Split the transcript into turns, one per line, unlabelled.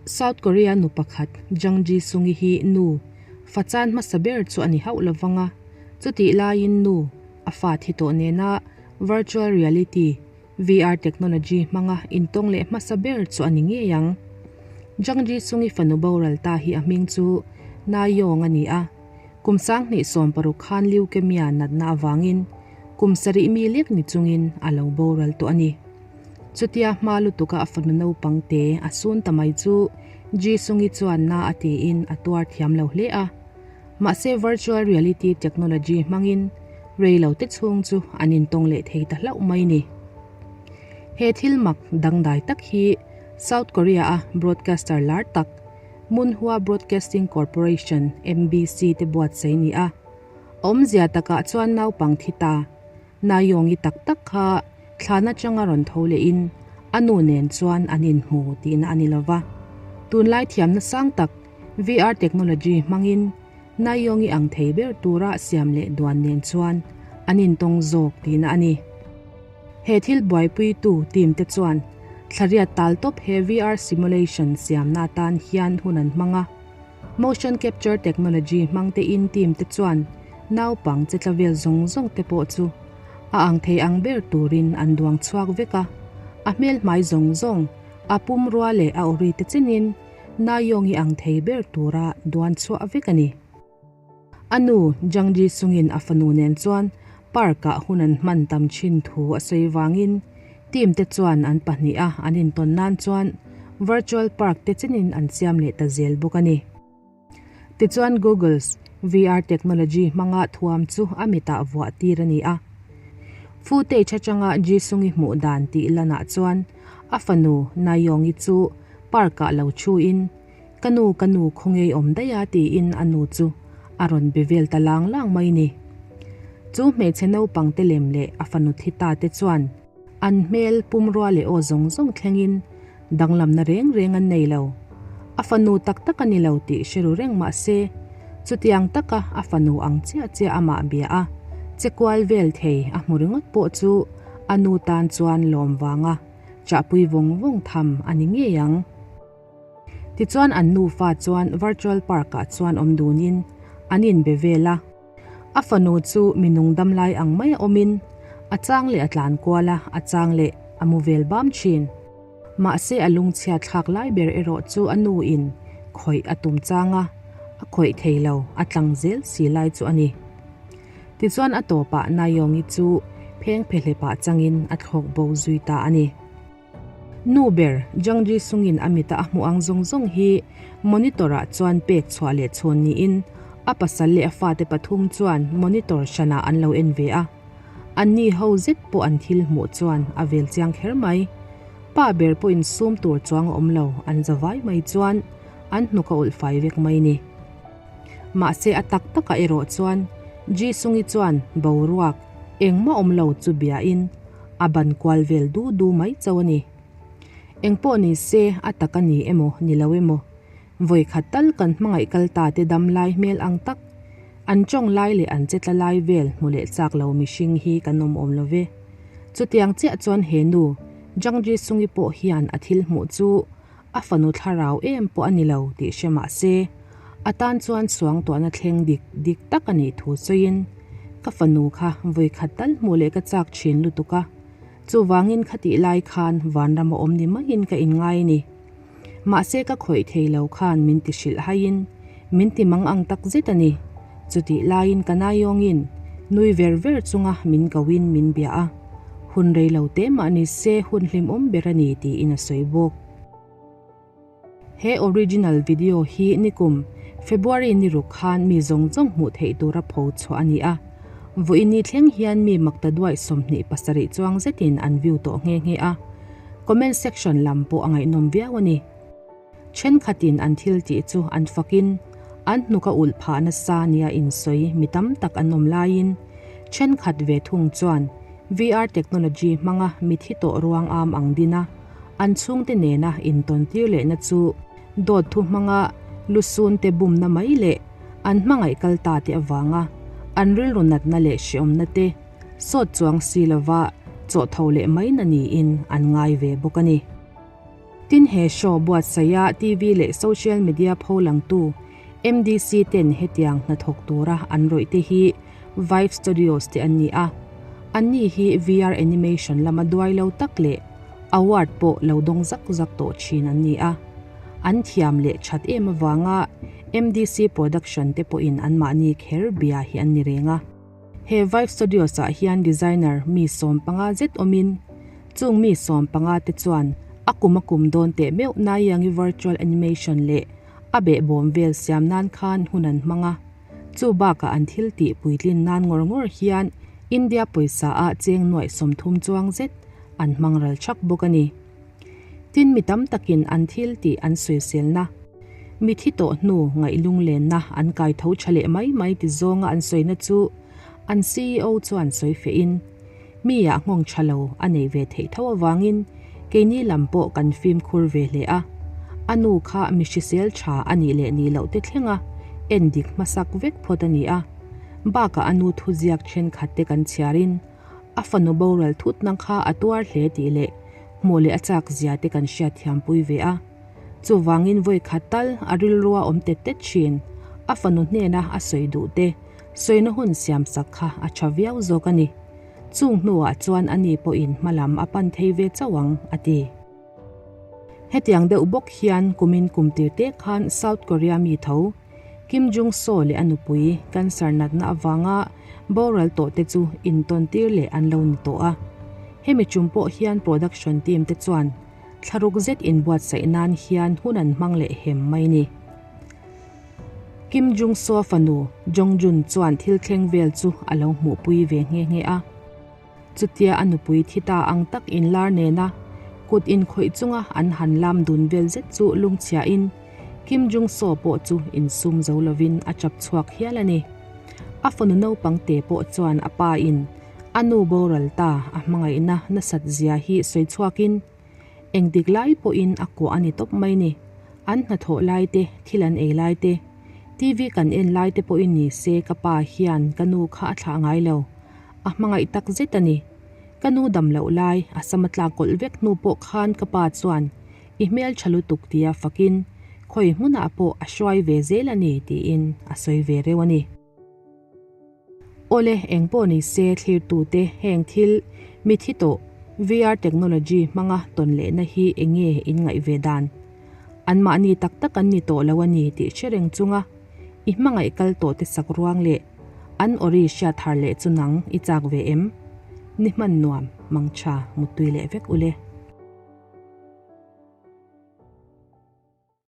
South Korea nu pakhat Jang Ji-sung-i hi nu fa chan hmasa ber chu a ni hauh lovang a, chutih laiin nu a fa thi tawh nena virtual reality, VR, technology hmanga intawng leh hmasa ber chu a ni ngei ang. Jang Ji-sung-i fanu boral ta hi a hming chu Na Yong a ni a, kum 2016 khan leukemia natna avangin kum sarih mi lek ni chungin a lo boral tawh a ni. Chutia hma lutuka a fanu naupang te a sun ta mai chu Ji-sung-i chuan na a tiin a tuar thiam lo hle a. Mahse virtual reality technology hmangin rei lo te chhung chu an intawng leh thei ta hlauh mai ni. He thil mak dangdai tak hi South Korea-a broadcaster lar tak Munhwa Broadcasting Corporation, MBC, te buatsaih ni a. Awmzia takah chuan naupang thi ta. Naiyawng-i tak tak kha thlan atanga rawn tho lehin a nu nen chuan an inhmu tihna a ni lo va. Tunlai thiamna sang tak VR technology hmangin Naiyawng-i ang thei ber tura siam leh duan nen chuan an intawng zawk tihna a ni. He thil buaipuitu team te chuan thlariat tal tawp he VR simulation siamna atan hian hun an hmang a. Motion capture technology hmang tein team te chuan naupang che tla vel zawng zawng te pawh chu a ang thei ang ber turin an duang chhuak vek a, a hmel hmai zawng zawng, a pumrua leh a awri te chenin Naiyawng-i ang thei ber tura duan chhuah vek a ni. A nu Jang Ji-sung-in a fanu nen chuan park-ah hun an hman tam thin thu a sawi vangin team te chuan an pahniha an intawn nan chuan virtual park te chenin an siam leh ta zel bawk a ni. Tichuan Google's VR technology hmanga thuam chu a mitah vuah tir a ni a. Footage atanga Ji-sung-i hmuh dan tih lanah chuan a fanu Na-young-i chu park-ah lo thuin Ka nu, ka nu khawngei awm daih a tiin a nu chu a rawn be vel ta lang lang mai ni. Chu hmeichhe naupang te lem leh a fanu thi ta te chuan an hmel pumrua leh aw zawng zawng thlengin danglamna reng reng an nei lo. A fanu tak tak a ni lo tih hre ru reng mah se, chutiang taka a fanu ang chiah chiah amah bia a che kual vel thei a hmu ringawt pawh chu a nu tan chuan lawm vanga chahpui vawng vawng tham a ni ngei ang. Tichuan an nufa chuan virtual park ah chuan awm dunin an inbe vel a. A fanu chu mi nung dam lai ang mai a awmin a chang leh a tlan kual a, a chang leh a mu vel bam thin. Mahse a lungchhia thlak lai ber erawh chu a nu in khawih a tum chang a, a khawih thei lo, a tlang zel si lai chu a ni. Tichuan a tawpah Naiyawng-i chu pheng phehlep ah changin a thlawk bo zui ta a ni. Nu ber, Jang Ji-sung-in a mita a hmuh ang zawng zawng hi monitor-ah chuan pek chhuah leh chhawn niin a pasal leh a fate pathum chuan monitor hranah an lo en ve a. Anni ho zet pawh an thil hmuh chuan a vel chiang kher mai. Pa ber pawhin sum tur chuang a awm lo, an za vai mai chuan an hnuk a ulh fai vek mai ni. Mahse a tak takah erawh chuan Ji-sung-i chuan boruak engmah awm lo chu biain A ban kual vel du du mai chauh a ni. Engpawh ni se, a tak a ni emaw, ni lo emaw, vawi khat tal kan hmangaih kal ta te dam lai hmel ang tak, an tawng lai leh an che tla lai vel hmu leh chak lo mihring hi kan awm awm lo ve. Chutiang chiah chuan he nu, Jang Ji Sung-i pawh hian a thil hmuh chu a fanu thlarau em pawh a ni lo tih hre mah se, a tan chuan suangtuahna thleng dik dik tak a nih thu sawiin, Ka fanu kha vawikhat tal hmuh leh ka chak thin lutuk a, chuvangin khatih lai khan vanram a awm ni maiin ka inngai a ni. Mahse ka khawih thei lo khan min ti hrilh haiin min ti mang ang tak zet a ni. Chutih laiin ka naiyawngin nui ver ver chunga min koin min bia a, hun rei lo te mah ni se hun hlimawm ber a ni tiin a sawi bawk. He original video hi nikum February ni ruk khan mi zawng zawng hmuh theih tura pho chhuah a ni a, vawiin ni thleng hian mi makta duaih 27 chuang zetin an view tawh nghe nghe a, comment section lam pawh a ngaihnawm viau a ni. Thenkhatin an thil tih chu an fakin an hnuk a ulh phah nasa nia insawi mi tam tak an awm laiin thenkhat ve thung chuan VR technology hmanga mithi tawh ruang am ang din a, an chhungte nena intawntir lehna chu dawt thu hmanga lusunte bumna mai leh an hmangaih kal ta te avanga an rilru natna leh hreawmna te sawt chuang si lova chawhtho leh mai na niin an ngai ve bawk a ni. Tin he show buatsaiha TV leh social media pholangtu MDC ten hetiang hnathawk tura an rawih te hi Vive Studios te an ni a. Anni hi VR animation lama duai lo tak leh award pawh lo dawng zak zak tawh thin an ni a. An thiam leh that em avanga MDC production te pawhin anmahni kher bia hi an ni reng a. He Vive Studios ah hian designer mi 15 zet awmin, chung mi 15 te chuan a kum a kum dawn teh meuh Naiyangi virtual animation leh a behbawm vel siam nan khan hun an hmang a. Chu bakah an thil tih puitlin nan ngawr ngawr hian India pawisa ah cheng nuaih 30 chuang zet an hmang ral thak bawk a ni. Tin mi tam takin an thil tih an sawiselna, mi thi tawh hnu ngaih lunglenna an kai tho tha leh mai mai ti zawnga an sawina chu an CEO chuan sawi fehin, mi ah nghawng tha lo a nei ve theih tho avangin keini lam pawh kan fimkhur ve hle a, a nu kha mi hrisel tha a nih leh nih loh te thlenga en dik hmasak vek phawt a ni a, bakah a nu thuziak thenkhat te kan chhiarin A fanu boral thut nang kha a tuar hle tih leh hmuh leh a chak zia te kan hriat thiam pui ve a. Chuvangin vawi khat tal a rilrua awm tet tet thin. A fanu hnena a sawi duh te sawina hun siam sak kha a tha viau zawk a ni. Chung hnuah chuan ani pawhin hmalam a pan thei ve chauh ang, a ti. Hetiang deuh bawk hian kumin kum tir te khan South Korea mi tho Kim Jung Soo leh a nupui cancer natna avanga boral tawh te chu intawn tir leh an lo ni tawh a. Hemi tum pawh hian production team te chuan thlaruk zet inbuatsaih nan hian hun an hmang leh hem mai ni. Kim Jung Soo fanu Jong Jun chuan thil thleng vel chu a lo hmuhpui ve nghe nghe a. Chutia a nupui thi ta ang tak inlar nena kut inkhawih chunga an han lam dun vel zet chu lungchhiahin Kim Jung Soo pawh chu insum zo lovin a chap chhuak hial a ni. A fanu naupang te pawh chuan a pa in a nu boral ta a hmangaihna nasat zia hi sawi chhuakin engtik lai pawhin a kuah a ni tawp mai ni. An hnathawh lai te, thil an ei lai te, TV kan en lai te pawhin ni se ka pa hian ka nu kha a thlah ngai lo. A hmangaih tak zet a ni. Ka nu dam loh lai, a sam a tlak kawlh vek hnu pawh khan ka pa chuan i hmel tha lutuk tia fakin khawi hmunah pawh a hruai ve zel a ni tiin a sawi ve reuh a ni. Awle, eng pawh ni se thlirtute heng thil mi thi tawh VR technology hmanga tawn lehna hi eng nge in ngaih ve dan? Anmahni tak tak an ni tawh lo a ni tih hre reng chunga i hmangaih kal tawh te sak ruang leh An awri hriat har leh chu nang i chak ve em? Ni hman nuam, mangtha, muttui leh vek ule.